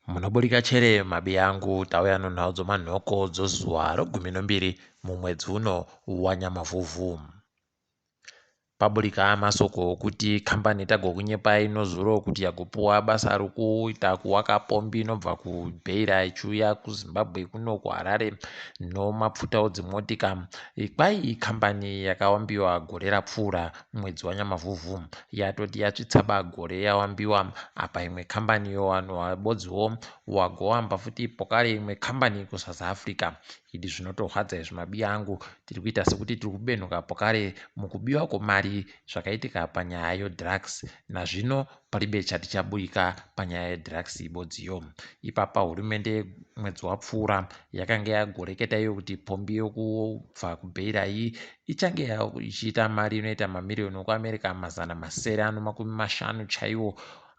Munoburika chere mabiyangu tauya nonhau dzomanhoko dzozuva rogumi nombiri mumwedzi uno waNyamavhuvhu. Paburika masoko okuti kambani tagokunyepai nozuro kuti yagopuwa basa rokuita kuwaka pombi inobva kuBeira ichiuya kuZimbabwe kuno kuHarare nomapfuta odzimotika. Kwai kambani yakawambiwa gore rapfuura mumwedzi waNyamavhuvhu yatoti yatsvitsaba gore yawambiwa apa imwe kambani yowanhu wabodziwo wagowamba futi pokare imwe kambani kuSouth Africa. Idi zvinotorwadza izvi mabiya angu tiri kuita sekuti tiri kubenhuka pokare mukubiwa kwemari zvakaitika panyaya yodrugs nazvino paribe chati chaburika panyaya yedrugs ibodziyo. Ipapa hurumende mwedzi wapfuura yakange yagoreketa iyo kuti pombi yokubva kuBeira iyi ichange ichiita mari inoita mamiriyoni okuAmerica 650 chaiwo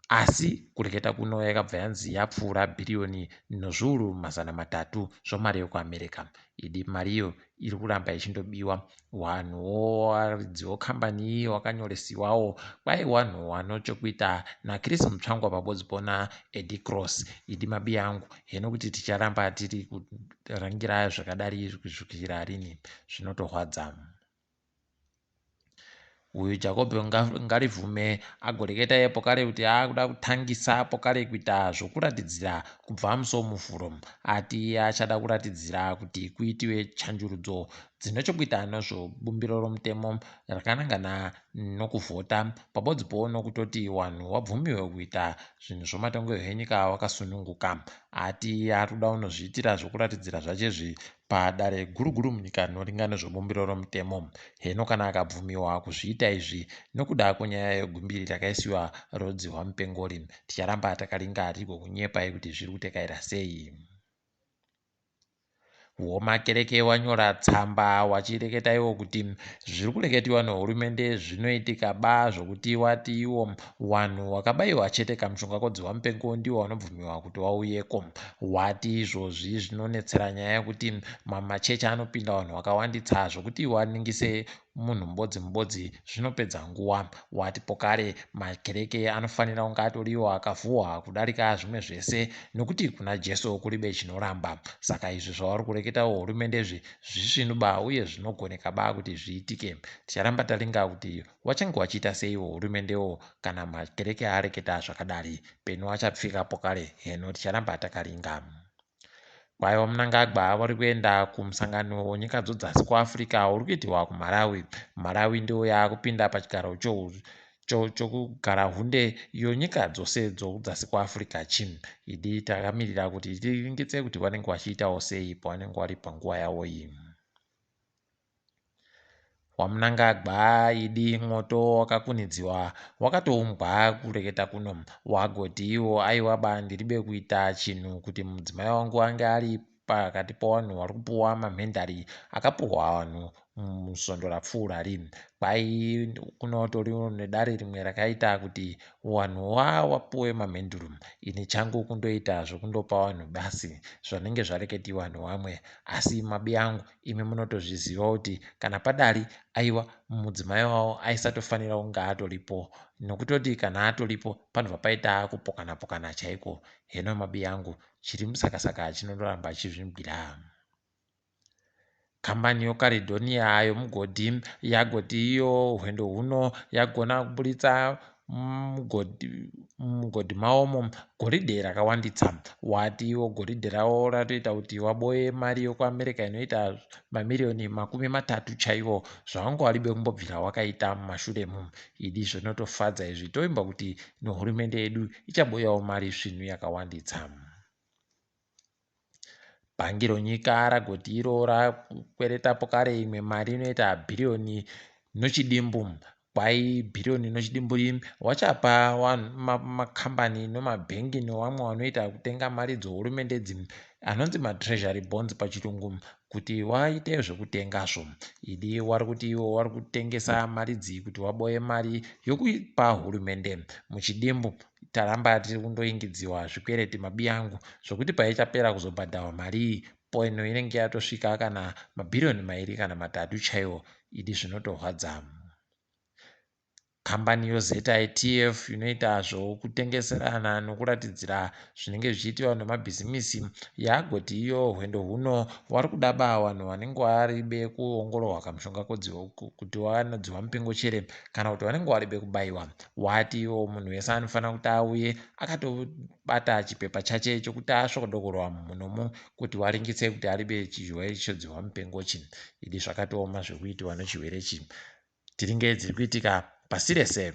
asi kureketa kuno yakabva yanzi yapfuura bhiriyoni nozviuru 300 zvomari yokuAmerica. Idi mari iyo iri kuramba ichindobiwa. Wanhuwo waridziwo kambani iyi wakanyoresiwawo kwai wanhu wanochokuita naChris Mutsvangwa pabodzi pona Eddie Cross. Idi mabiya angu heno kuti ticharamba tiri kurangira zvakadari kusvikira rini zvinotorwadza. Uyu Jakobho Ngarivhume agoreketa iye pokare kuti akuda kutangisa pokare kuita zvokuratidzira kubva musi woMuvhuro. Ati achada kuratidzira kuti kuitiwe chanjurudzo dzine chokuita nezvebumbiro romutemo rakanangana nokuvhota pabodzipo nokutoti wanhu wabvumiwe kuita zvinhu zvomatongerwo enyika wakasununguka. Ati ari kuda kunozviitira zvokuratidzira zvachezvi padare guru guru munyika rinoringa nezvebumbiro romutemo. Heno kana akabvumiwa kuzviita izvi nokuda kwenyaya yegumbiri rakaisiwa rodzihwa mupengori, ticharamba takaringa tigokunyepai kuti zviri kutekaira sei. Womakereke wanyora tsamba wachireketa iwo kuti zviri kureketiwa nehurumende zvinoitika ba zvokuti wati iwo wanhu wakabaiwa chete kamushonga kodzihwa mupengo ndiwo wanobvumiwa kuti wauyeko. Wati izvozvi zvinonetsera nyaya yekuti mamachechi anopinda vanhu vakawanditsa zvokuti waningise munhu mubodzi mubodzi zvinopedza nguwa. Wati pokare makereke anofanira kunge atoriwo akavhuhwa kudarika zvimwe zvese nokuti kuna Jesu kuribe chinoramba. Saka izvi zvavari kureketawo hurumende izvi zvisvinu ba uye zvinogoneka ba kuti zviitike. Ticharamba taringa kuti wachange wachiita seiwo hurumendewo kana makereke areketa zvakadari. Peno achapfika pokare heno ticharamba takaringa. Kwai VaMnangagwa vari kuenda kumusangano wenyika dzodzasi kuAfrica uri kuitiwa kuMalawi. Malawi ndiyo yaakupinda pachigaro chokugara hunde yonyika dzose dzokudzasi kuAfrica chi. Idi takamirira kuti tiringitse kuti vanenge vachiitawo sei pavanenge vari panguva yavo iyi. WaMnangagwa idi mwoto wakakunidziwa wakatoumbwa kureketa kuno wagoti iwo aiwa ba ndiribe kuita chinhu kuti mudzimai wangu ange ari pakati pevanhu vari kupuwa mamendari akapuhwa vanhu musvondo rapfuura ri kwai kunotori nedare rimwe rakaita kuti vanhu wapuwe mamenduru ini changu kundoita zvekundopa vanhu basi zvanenge zvareketiwa nevamwe asi mabi angu Imi munotozviziva kuti kana padari aiwa mudzimai wavo aisatofanira kunge atoripo nokutoti kana atoripo panobva paita kupokana pokana chaiko. Heno mabiyangu chiri musakasaka chinondoramba chizvimbwira. Kambani yoCaledonia yomugodhi yagoti iyo hwendo huno yagona kuburitsa mumugodhi mawomo goridhe rakawanditsa. Wati iwo goridhe rawo ratoita kuti waboye mari yokuAmerica inoita mamiriyoni 30 chaiwo zvawanga waribe kumbobvira wakaita mumashuremu. Idi zvinotofadza izvi tovimba kuti nehurumende yedu ichaboyawo mari svinu yakawanditsa. Bhangi ronyika ragoti iro rakweretapo kare imwe mari inoita bhiriyoni nochidimbu. Kwai bhiriyoni nochidimbu iri wachapa makambani nomabhengi newamwe wanoita kutenga mari dzohurumende idzi anonzi matreasury bonds pachirungu kuti waite zvekutengazvo. Idi wari kuti iwo wari kutengesa mari idzi kuti waboye mari yokupa hurumende. Muchidimbu taramba tiri kundoingidziwa zvikwereti mabiyangu zvokuti paichapera kuzobhadharwa mari iyi poino inenge yatosvika kana mabhiriyoni 2 kana 3 chaiwo. Idi zvinotorwadza. Kambani yoZITF inoita zvokutengeserana nokuratidzira zvinenge zvichiitiwa nemabhizimisi yagoti iyo hwendo huno vari kudaba vanhu vanenge varibe kuongororwa kamushonga kuti vanodzihwa mupengo chere kana kuti vanenge varibe kubaiwa. Wati iwo munhu wese anofanira kuti auye akatobata chipepa chache chokuti asvodokorwa munomu kuti waringise kuti aribe chirwere chodzihwa mupengo chi. Idi zvakatooma zvekuitiwa nechirwere chi. Tiringe dziri kuitika pasi rese.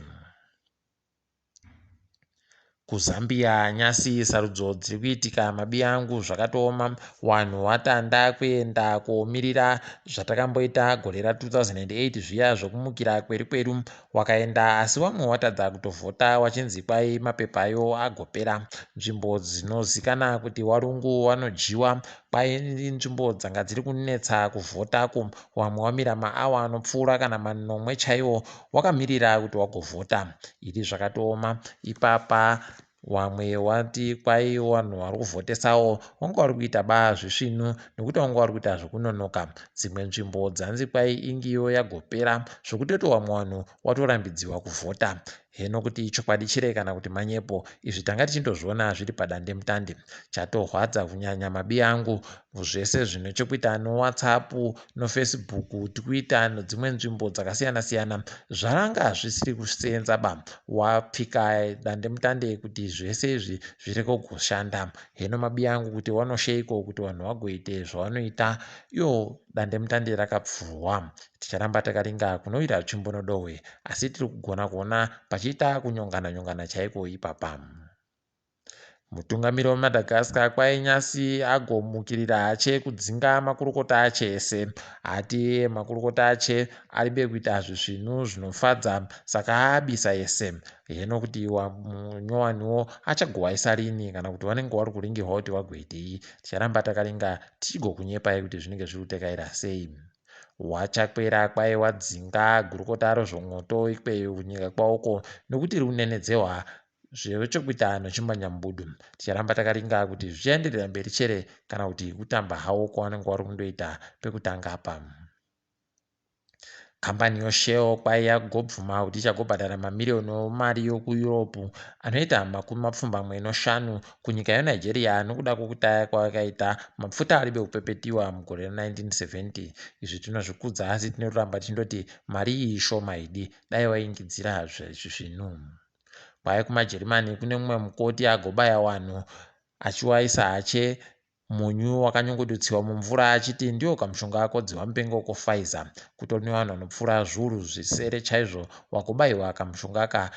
KuZambia nyasi sarudzo dziri kuitika mabi angu zvakatooma wanhu watanda kuenda komirira zvatakamboita gore ra2008 zviya zvokumukira kweru kweru wakaenda asi wamwe watadza kutovhota wachinzi kwai mapepayo agopera. Nzvimbo dzinozikana kuti warungu wanodyiwa kwai nzvimbo dzanga dziri kunetsa kuvhotako wamwe wamira maawa anopfuura kana manomwe chaiwo wakamirira kuti wagovhota. Idi zvakatooma ipapa wamwe wati kwai vanhu vari kuvhotesawo vanga vari kuita ba zvisvinu nekuti vanga vari kuita zvekunonoka. Dzimwe nzvimbo dzanzi kwai ingiyo yagopera zvokutoti vamwe vanhu watorambidziwa kuvhota. Heno kuti ichokwadi chire kana kuti manyepo izvi tanga tichindozviona zviri padandemutande. Chatorwadza kunyanya mabi angu zvese zvine chekuita noWhatsApp noFacebook tikuita nedzimwe nzvimbo dzakasiyana siyana zvaranga zvisiri kuseenza ba. Wapfika dandemutande kuti zvese izvi zvirege kushanda. Heno mabi angu kuti wanosheiko kuti vanhu vagoite zvavanoita iwo dandemutande rakapfurwa. Ticharamba takaringa kunowira tsvimbo nodohwe asi tiri kugona kuona pachiita kunyongana nyongana chaiko ipapa. Mutungamiri weMadagascar kwainyasi agomukirira hache kudzinga makurukota ache ese. Ati makurukota ache aribe kuita zvisvinu zvinofadza saka aabisa ese. Heno kuti munyowaniwo achagowaisa rini kana kuti vanenge vari kuringirwa kuti vagoitei. Ticharamba takaringa tichigokunyepai kuti zvinenge zviri kutekaira sei. Wachakwera kwai wadzinga gurukota rezvomwoto ikweyo kunyika kwawoko nokuti riri kunenedzewa zvechekuita nochimbanyambudu. Ticharamba takaringa kuti zvichaenderera mberi chere kana kuti kutamba hawo kwavanenge vari kundoita pekutanga apa. Kambani yoShell kwai yagobvuma kuti ichagobhadhara mamiriyoni emari yokuEurope anoita 75 kunyika yeNigeria nokuda kwokutaya kwavakaita mapfuta aribe kupepetiwa mugore ra1970. Izvi tinozvikudza asi tinoramba tichindoti mari iyi ishoma idi dai waingidzira zvinhu. Kwai kumaJerimani kune mumwe mukoti agobaya vanhu achiwaisa hache munyu wakanyungudutsiwa mumvura achiti ndiwo kamushonga kodzihwa mupengo koPfizer. Kutori nevanhu vanopfuura zviuru zvisere chaizvo wagobayiwa kamushonga aka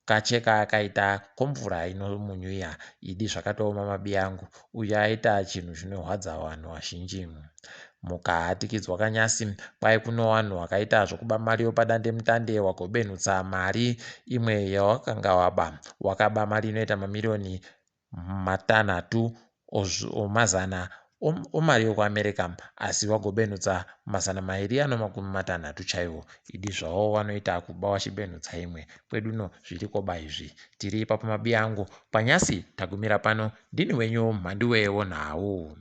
kacheka akaita komvura ino munyu iya. Idi zvakatooma mabi angu uyu aita chinhu chinorwadza vanhu vazhinji. Mukahatikidzwa kanyasi kwai kuno vanhu vakaita zvokuba mari yopadandemutande wagobenhutsa mari imwe yawakanga waba. Wakaba mari inoita mamiriyoni 600 omazana omari yokuAmerica asi wagobenhutsa 260 chaiwo. Idi zvavo vanoita kuba wachibenhutsa imwe. Kweduno zviriko ba izvi. Tiri ipapo mabi angu panyasi tagumira pano. Ndini wenyu Mhanduwe wonhau.